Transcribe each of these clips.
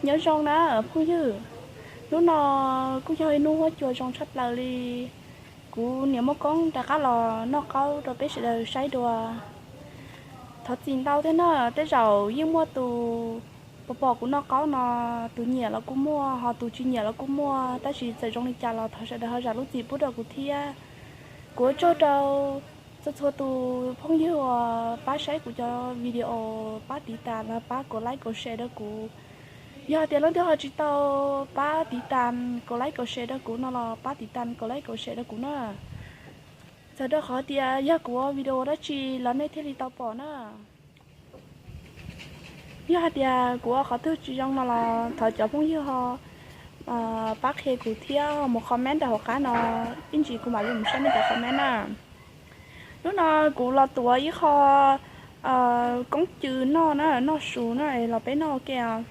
Nyob zoo na phooj ywg, hnub no kuj yog ib hnub huab cua zoo tshaj plaws li. Kuv niam muaj koob rov qab los noj qaub rau peb sawv daws saib dua. Thov txim ntau thiab na, tej zaum yeej muaj tus pom pom kuv noj qaub no, tus nyiam los kuj muaj, ho tus tsis nyiam los kuj muaj, tab sis txawm zoo li cas los thov sawv daws ho zam lub txim pub rau kuv thiab. Kuv ua tsaug rau txhua txhua tus phooj ywg uas pab saib kuv cov video, pab tiv tas los pab kom like kom share rau kuv. Yog hais tias leej twg ho tsis tau pab tiv tas kom like kom share rau kuv no los pab tiv tas kom like kom share rau kuv na. Txawm rau qhov tias yog kuv ua video dab tsi los nej thiaj li tau pom na. Yog hais tias kuv ua qhov twg tsis zoo no los thov cov phooj ywg ho pab qhia kuv thiab mus comment rau hauv qab no, ib ntsis kuv mam li mus saib nej cov comment na. Hnub no kuv los tuav ib qho koob cw noj na, noj su na, los peb noj ua ke os.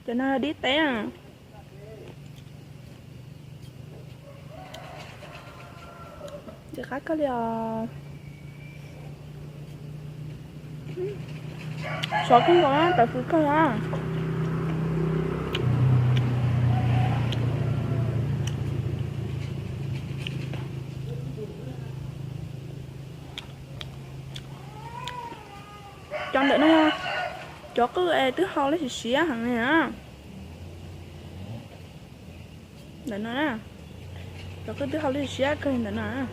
Cov no dib teb, ntxim qab kawg li os. Sov kawg nkaus na, tawv fws kawg na. Cov ntawm no yog cov qwj es twb hau lawm siav siav heev li na. Ntawm no na, cov qwj twb hau lawm siav kawg li ntawm no na.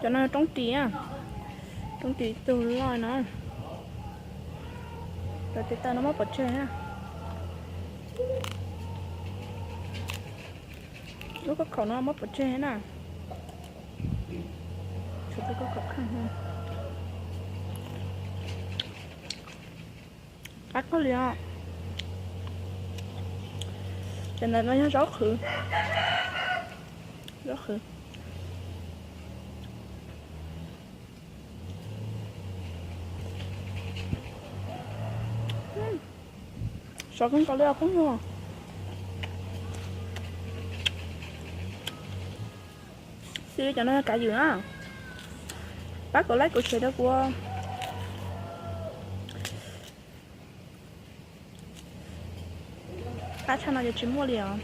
Cov no roob ris, roob ris tug loj no. Cov tes taw no muab pov tseg na. Lub khaub khaum no muab pov tseg na. Tshuav tus khaub khaum kheej. Qab kawg li os. Cov ntawm no yog zaub qhwv. Zaub qhwv. Sov kawg nkaus li os phooj ywg. Xws li cov no yog kav ywm na. Pab kom like kom share rau kuv. Qab tshaj no ces tsis muaj li os.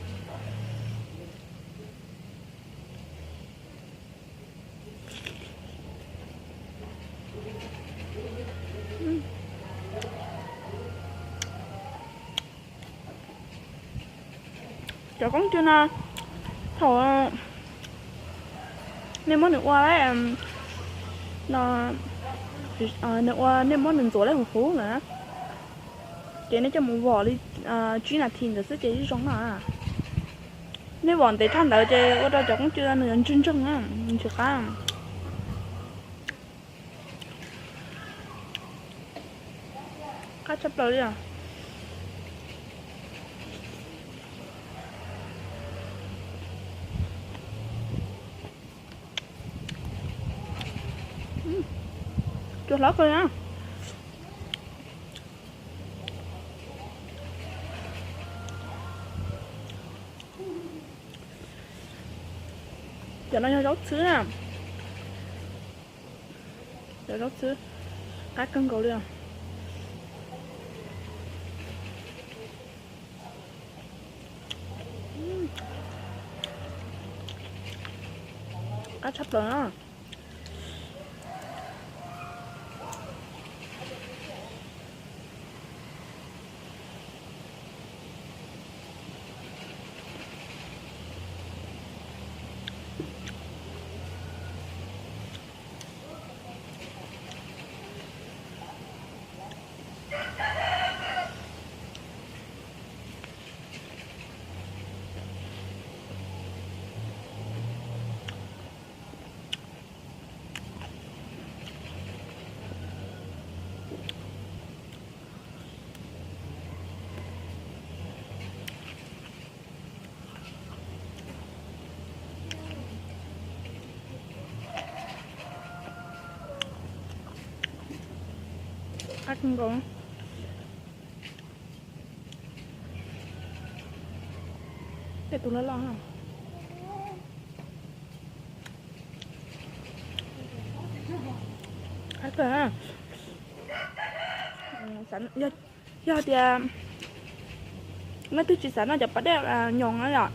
Cov koob cw no, thaum nej muab nws ua, nws ua, nej muab nws ntxuav lawm huv huv lawm, ces nej coj mus vom li tsib nas this ntawd xwb ces yeej zoo na. Nej vom ntev tshaj ntawd ces ua rau cov koob cw nws yuav ntseeg ntseeg na, tsis qab. Qab tshaj plaws li os. Cua hlob kawg na. Cov no yog zaub txhwb na. Cov zaub txhwb qab kawg nkaus li os. Qab tshaj plaws na. Qab kawg nkaus. Tej tus loj loj. Qab kawg. Yog tias leej twg tsis xav noj cov pas dej nyoos na yom,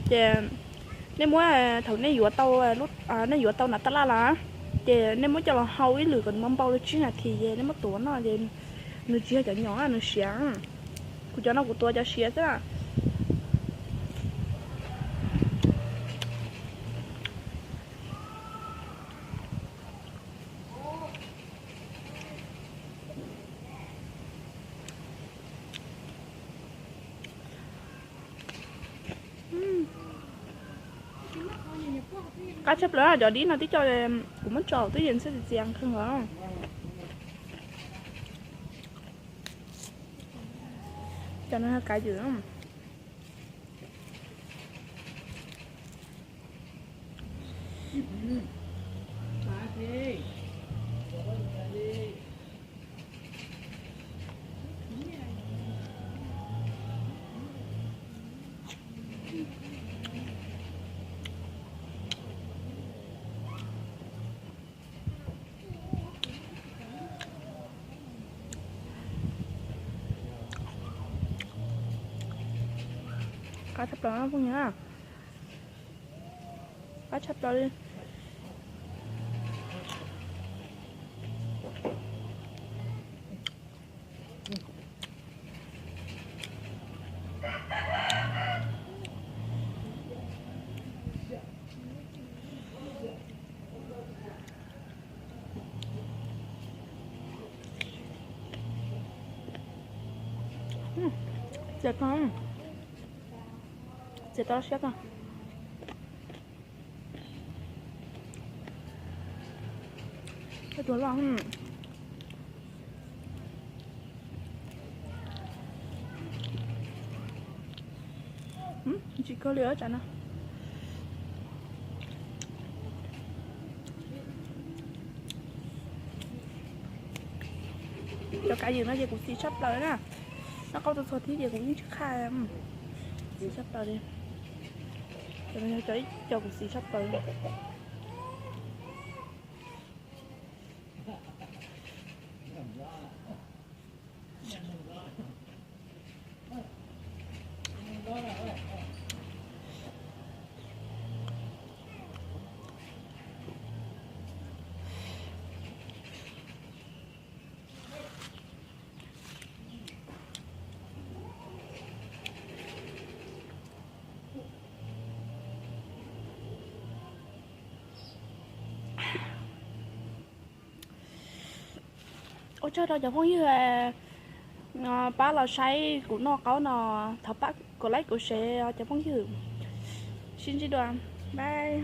ces nej muab, thaum nej yuav tau, nej yuav tau nas taj laj los, ces nej muab coj los hau ib lwm kom nws npau npau li tsib nas this ces nej muab tuav noj ces nws tsis yog cov nyoos, nws siav. Kuv cov no kuv tuav cov siav xwb. Qab tshaj plaws cov dib no twb coj, kuv muab tso twb yeej txhiaj txias kawg nkaus. Cov no kav ywm. Qab tshaj plaws phooj ywg, qab tshaj plaws li. Txias kawg, txias tau siab kawg. Tus loj. Tsis kawg li tsam no. Cov kav ywm no ces kuv xis tshaj plaws na. Noj qaub txhua txhua thiab ces kuv yeej tsis qhaj, xis tshaj plaws li. Cov no yog cov kuv xis tshaj plaws li. Ua tsaug rau cov phooj ywg pab los saib kuv noj qaub no, thov pab kuv like kuv share cov phooj ywg. Sib ntsib dua, bye.